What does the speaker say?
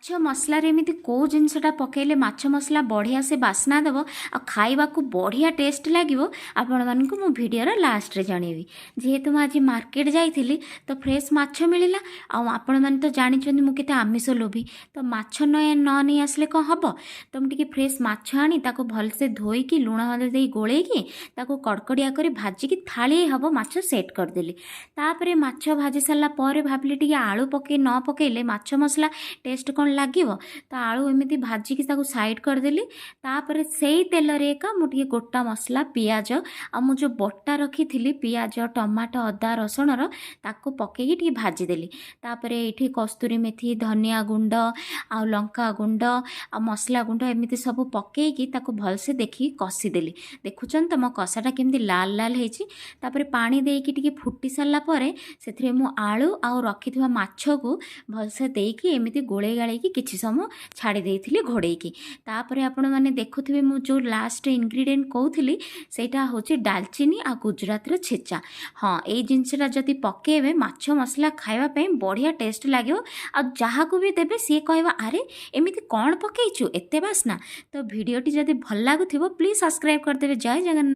ମାଛ ମସଲାରେ ଏମିତି କେଉଁ ଜିନିଷଟା ପକାଇଲେ ମାଛ ମସଲା ବଢ଼ିଆ ସେ ବାସ୍ନା ଦେବ ଆଉ ଖାଇବାକୁ ବଢ଼ିଆ ଟେଷ୍ଟ ଲାଗିବ, ଆପଣମାନଙ୍କୁ ମୁଁ ଭିଡ଼ିଓର ଲାଷ୍ଟରେ ଜଣେଇବି। ଯେହେତୁ ମୁଁ ଆଜି ମାର୍କେଟ ଯାଇଥିଲି, ତ ଫ୍ରେଶ୍ ମାଛ ମିଳିଲା। ଆଉ ଆପଣମାନେ ତ ଜାଣିଛନ୍ତି ମୁଁ କେତେ ଆମିଷ ଲୋଭୀ, ତ ମାଛ ନ ନେଇ ଆସିଲେ କ'ଣ ହେବ? ତ ମୁଁ ଟିକେ ଫ୍ରେଶ୍ ମାଛ ଆଣି ତାକୁ ଭଲସେ ଧୋଇକି, ଲୁଣ ହଳଦୀ ଦେଇ ଗୋଳେଇକି, ତାକୁ କଡ଼କଡ଼ିଆ କରି ଭାଜିକି ଥାଳିଏ ହେବ ମାଛ ସେଟ୍ କରିଦେଲି। ତାପରେ ମାଛ ଭାଜି ସାରିଲା ପରେ ଭାବିଲି, ଟିକେ ଆଳୁ ପକେଇ ନ ପକେଇଲେ ମାଛ ମସଲା ଟେଷ୍ଟ କ'ଣ ଲାଗିବ? ତ ଆଳୁ ଏମିତି ଭାଜିକି ତାକୁ ସାଇଡ଼୍ କରିଦେଲି। ତାପରେ ସେଇ ତେଲରେ ଏକା ମୁଁ ଟିକେ ଗୋଟା ମସଲା, ପିଆଜ ଆଉ ମୁଁ ଯେଉଁ ବଟା ରଖିଥିଲି ପିଆଜ, ଟମାଟୋ, ଅଦା, ରସୁଣର, ତାକୁ ପକେଇକି ଟିକେ ଭାଜିଦେଲି। ତାପରେ ଏଇଠି କସ୍ତୁରୀ ମେଥି, ଧନିଆ ଗୁଣ୍ଡ ଆଉ ଲଙ୍କା ଗୁଣ୍ଡ ଆଉ ମସଲା ଗୁଣ୍ଡ ଏମିତି ସବୁ ପକେଇକି ତାକୁ ଭଲସେ ଦେଖିକି କଷିଦେଲି। ଦେଖୁଛନ୍ତି ତ ମୋ କଷାଟା କେମିତି ଲାଲ ଲାଲ ହେଇଛି। ତାପରେ ପାଣି ଦେଇକି ଟିକେ ଫୁଟି ସାରିଲା ପରେ ସେଥିରେ ମୁଁ ଆଳୁ ଆଉ ରଖିଥିବା ମାଛକୁ ଭଲସେ ଦେଇକି ଏମିତି ଗୋଳେଇ ଗାଳେଇକି କିଛି ସମୟ ଛାଡ଼ି ଦେଇଥିଲି ଘୋଡ଼େଇକି। ତାପରେ ଆପଣମାନେ ଦେଖୁଥିବେ, ମୁଁ ଯେଉଁ ଲାଷ୍ଟ ଇନଗ୍ରିଡ଼ିଏଣ୍ଟ କହୁଥିଲି, ସେଇଟା ହେଉଛି ଡାଲଚିନି ଆଉ ଗୁଜୁରାତିର ଛେଚା। ହଁ, ଏଇ ଜିନିଷଟା ଯଦି ପକେଇବେ, ମାଛ ମସଲା ଖାଇବା ପାଇଁ ବଢ଼ିଆ ଟେଷ୍ଟ ଲାଗିବ। ଆଉ ଯାହାକୁ ବି ଦେବେ, ସିଏ କହିବ, "ଆରେ, ଏମିତି କ'ଣ ପକେଇଛୁ, ଏତେ ବାସ୍ନା?" ତ ଭିଡ଼ିଓଟି ଯଦି ଭଲ ଲାଗୁଥିବ, ପ୍ଲିଜ୍ ସବସ୍କ୍ରାଇବ୍ କରିଦେବେ। ଜୟ ଜଗନ୍ନାଥ।